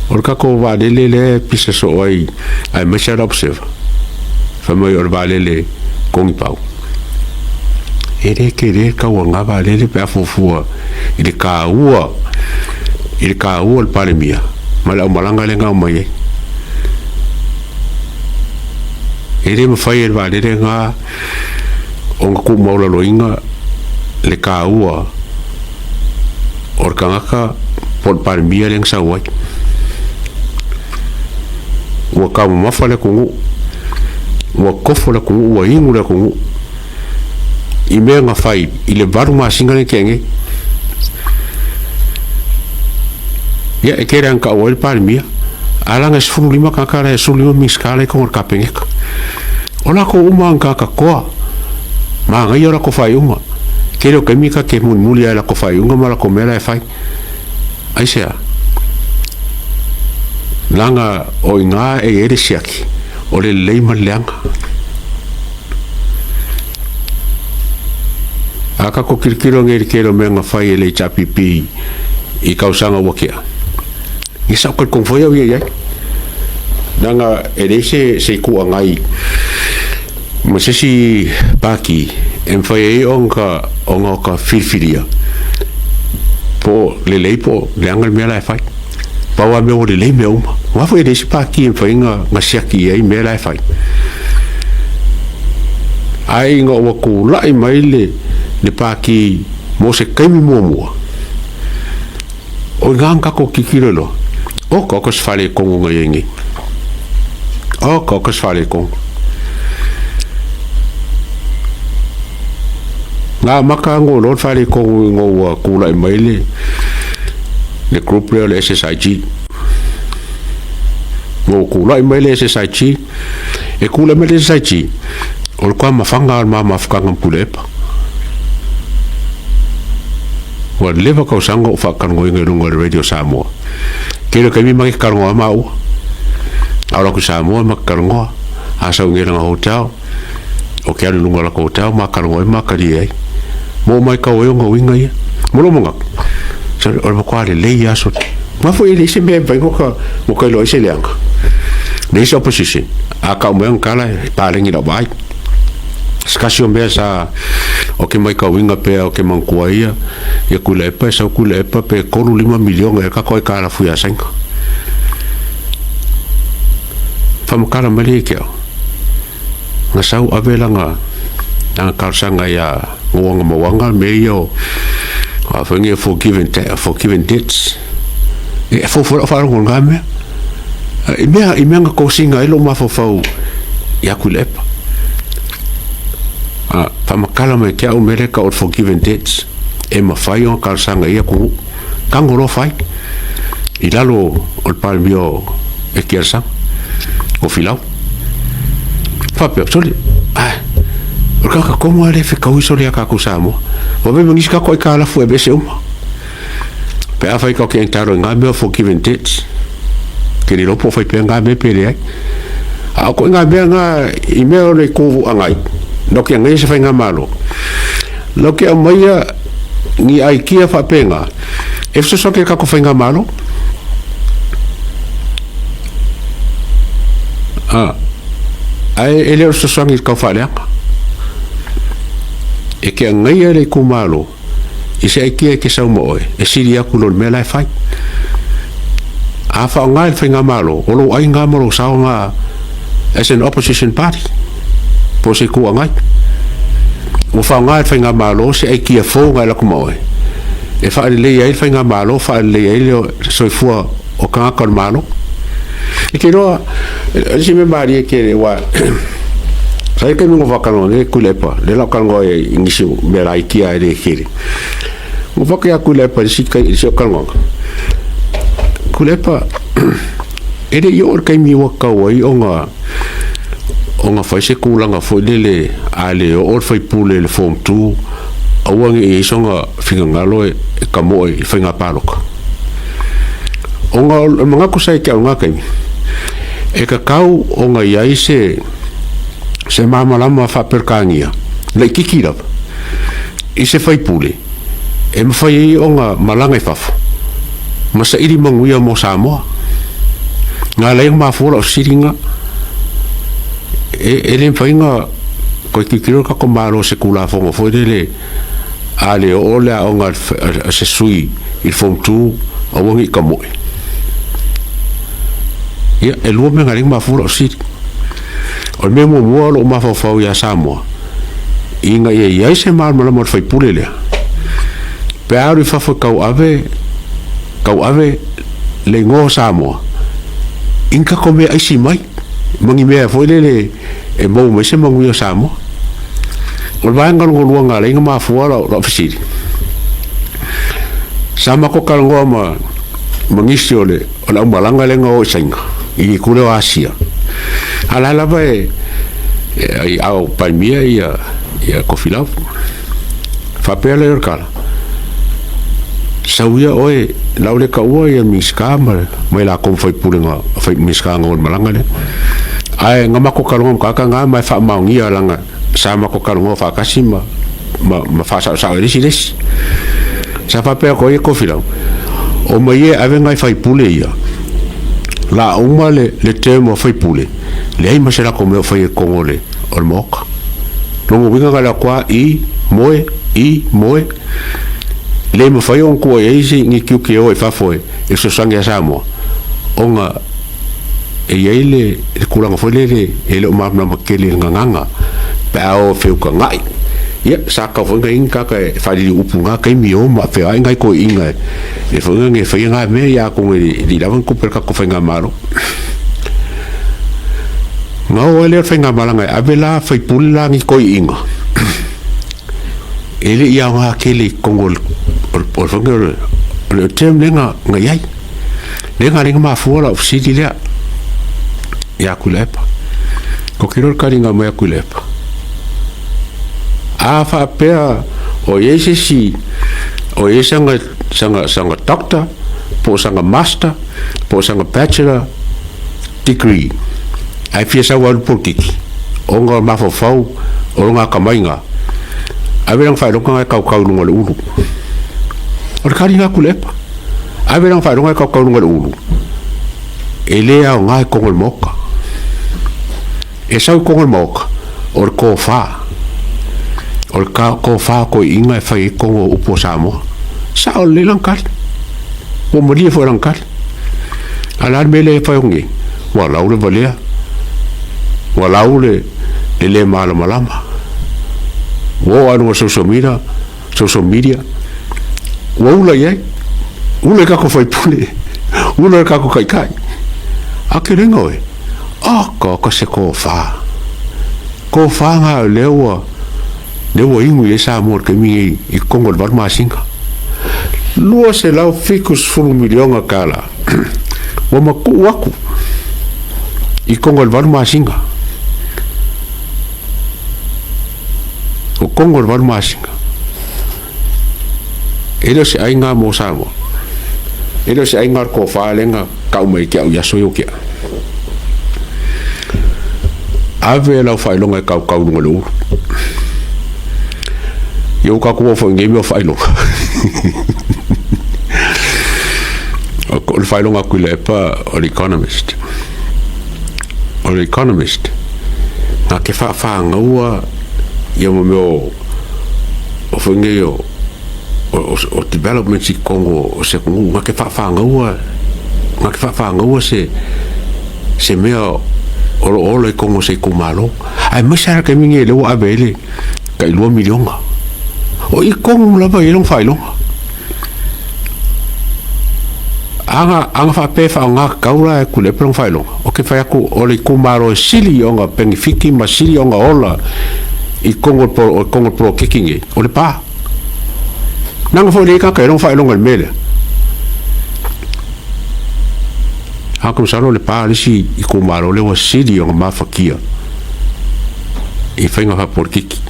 O le tatou vaalele lea e pisa soo ai aemaise lava le Observer, fai mai o le vaalele togipau. E le tele le tau o lena vaalele pe a fuafua i le taua i le taua o le Palemia ma le aumalaga lea na aumai ai. E le mafai e le vaalele lena ona tuumaualaloina le taua o le tagata po o le Palemia lea na sau ai. Ua taumamafa le atunuu, ua tofo le atunuu, ua inu le atunuu i mea na fai i le 8 masina lea na tea nei. Ia, e tele lava ina tau ai le Palemia, ae leaga e 15 tagata la e 15 Minisita la e i totonu o le Kapeneta. O latou uma lava ni tagata toa, manaia o latou faaiuga. Tele o taimi ta te mulimuli lava i latou faaiuga ma latou mea la e fai. Aisea? Leaga o i ina e i ai le siaki o le lelei ma le leaga. A tatou tilotilo nei i le tele o mea na fai e le HRPP i tausaga ua tea, ia sa ou talitonu foi au ia i ai. Leaga e leai se, se itu agai ma se isi pati e mafai ai ona ona ta filifilia po o lelei po o leaga le mea la e fai. Pau lava mea ua lelei mea uma. Aua foi e leai se pati e mafai ona siaki i ai mea la e fai. Ae ina ua tulai mai le, le pati mo se taimi muamua, O i ina tatou tilotilo loa, oka oka se faaletonu na i ai nei. Oka oka se faaletonu. Na amata ago loa le faaletonu ina ua tulai mai le le group lea o le SSIG. Na ua tulai mai le SSIG, e tulai mai le SSIG, o le tuamafaga o le ma mafutaga ma Tuilaepa. Ua leva tausaga o faatalanoaina i luga o le Radio Samoa. Tele o taimi ma ke talanoa maua. A ola atu i Samoa ma ke talanoa. A sau i lana hotel, o ke alu i luga o lata hotel ma talanoa ai ma talie ai. Mo mai kau ai o ngā uiga ia. Mo lou manatu, sorry, o le matua lelei aso. Ma foi e leai se mea e mafai ona ka mo ka iloa ai se leaga. Leai se opposition. A kau mai ona tala e paleni lau vaai. Se tasi o mea sa o ke maitauina pea o ke manatua ia, ia Tuilaepa e sau Tuilaepa pe 3 5 miliona e kako ai kalafu ia Saina. Whamakala mai le ke au. Na sau ave langa langa talosaga ia Ngoanga Mauanga me ia o a whainga forgiven, forgiven debts. E fofo lau faalogo i ngā mea. I mea, i mea nga kosinga ai lou mafaufau ia Tuilaepa. A, whamakala mai ke au mele ka o forgiven debts. E mawhai o talosaga ia ku tango loa fai. I lalo o le palemia o e Kialsang, o Filau. Faapea, sole, ai, o le kaka komo a le whekau i sole a kākou Samoa. Wa me mangisi kako ai kā lafu e mese uma. Pe a whai kau ke entaro i ngā mea forgiven debts. Ke ni lopo whai pea ngā mea pere ai. A o ko i ngā mea ngā, i mea o le kōvu angai, no ke angai se whai ngā malo. No ke aumaia ni aikia whaapenga, e fesoasoani ke kako whai ngā malo. A, ae e le o fesoasoani i kau whaaleanga. E ke angaia le ikumalo, i se aikia e ke sau ma oe, e sili aku lo le mea la e whai. A whaonga e le whai ngā malo, o lou ai ngā malo sao ngā as an opposition party, po se ku angai. Ua whaonga e le Faigamalo se aikia fou ngai laku ma oe. E whaalelei ai le Faigamalo, whaalelei ai le soifua o kangaka o le malo. E ke roa, le si me marie ke le wa, sa e kemi ngo whakango ne kulepa, le lau kango e ingisi me la ikia e le kere. Ngo whake a kulepa le si kai, le si o kango. Kulepa, e le i o le kaimi ua kau ai o ngā, o ngā whai se kūlanga foi lele a le oo le faipule i le Form 2, aua nge i ai songa finagalo e kamoe i whainga pāloka. O ngā o le mangaku sa i ke au ngā kaimi, e kakau o ngā i ai se, se māmalama whaaperkāngia, lei kiki lava, i se faipule, e mawhai ai o ngā malanga i whafo, ma sa iri manguia mō Samoa. Na ala ai ona mafua lau fesiliga, e le mafai ona toe tilotilo le tatou Malo i se Tulafono foi lele, a le oo le aoga a se sui i le Form 2, aua ne i tamoe. Ia, e lua mea na ala ai ona mafua lau fesili. O le mea muamua o lou mafaufau ia Samoa, ina ia i ai se malamalama o le faipule lea, pe a alu i fafo e tauave, tauave le igoa o Samoa, i ni tatou mea aisi mai, ma ni mea foi lele e maua mai se manuia o Samoa. O le vaega lona lua na ala ai ona mafua lau fesili, sa matou talanoa ma ma nisi o le o le aumalaga lea na o i Saina, i le itu lea o Asia. A o la lava e a o Palemia ia Tofilau. Faapea lea o le tala, sau ia oe, lau le taua ia Minisita ma ma i latou ma faipule na fai Minisita na o i le malaga lea. Ae na matou talanoa ma tagata na ma e faamaonia leaga sa matou talanoa faatasi ma ma ma faasaosao e le isi le isi. Sa faapea atu ai e Tofilau, omai ia e ave nai faipule ia, la uma le le term o faipule, leai ma se latou mea o faia i totonu o le o le Maota. Lona uiga na o le atu lava i, moe, i, moe, le mafai ona tua i ai se ni tiute e o ai i fafo e fesoasoani ia Samoa, ona e i ai le tulaga foi lele e le o malamalama tele i le gagana pe a o e feutagai. Ia, sa tatau foi ona i ai ni tagata e faaliliu upu i na taimi e o ma feoai nai toeaiina e foi na e faia na mea, ia atonu e le i lava ni tupe a le tatou faigamalo. Ona oo ai lea o le faigamalaga e ave la faipule la ni toeaiina e le i aoga tele i totonu o le o le term lea na i ai. Lea na ala ai ona mafua lau fesili lea ia Tuilaepa. Ou te iloa le taliga mai a Tuilaepa. A faapea o i ai se isi, o i ai sana, sana, sana doctor, po o sana master, po o sana bachelor degree, ae fia sau e alu polokiki, ona o le mafaufau o lona atamai lena, ave lana faailoga lena e tautau i luga o le ulu. O le taliga a Tuilaepa. Ave lana faailoga e tautau i luga o le ulu, e le aoga i totonu o le Maota. E sau i totonu o le Maota, o le tofa, o le tofa o toeaiina e fai ai totonu o upu o Samoa. Sao lelei lana tali. Ua malie foi lana tali. A o le a le mea lea e fai atu nei? Ua lau le valea, ua lau le le malamalama, ua oo lava i luga o le social media, social media, ua ula i ai, ula i kako faipule, ula i kako taitai. A ke lenga oe, aka ka se kofa. Kofa ngā lea ua, lea ua ingu i ai Samoa le taimi nei i totonu o le 8 masina. $270 miliona tala ua matuu atu i totonu o le 8 masina. O Kongo le 8 masina. E le o se aiga mo Samoa. E le o se aiga o le tofa lea na tau mai ke au i aso ia o tea. Ave lau faailoga e kaukau luga o le ulu. Ia ua tatou oo foi i nei mea o faailoga. O le faailoga a Tuilaepa o le economist. O le economist, na te faafānaua ia mo mea o o foi nei o o o developments i totonu o se atunuu, na te faafānaua na te faafānaua se se mea o lo o ola i totonu o se itumalo. Aemaise lava le taimi lenei lea ua ave ai le tai $2 miliona. O i tonu lava i ai lona faailoga. Ana, ana faapea e faaaoga tatau la e Tuilaepa lona faailoga, ou te fai atu o le itumalo e sili ona penefiti ma sili ona ola i totonu o le, totonu o le poloketi lenei, o Lepa. Leaga foi lenei tagata i lona faailoga i le mea lea. Ae ou te masalo o Lepa le isi itumalo lea ua sili ona mafatia i faiga faapolitiki.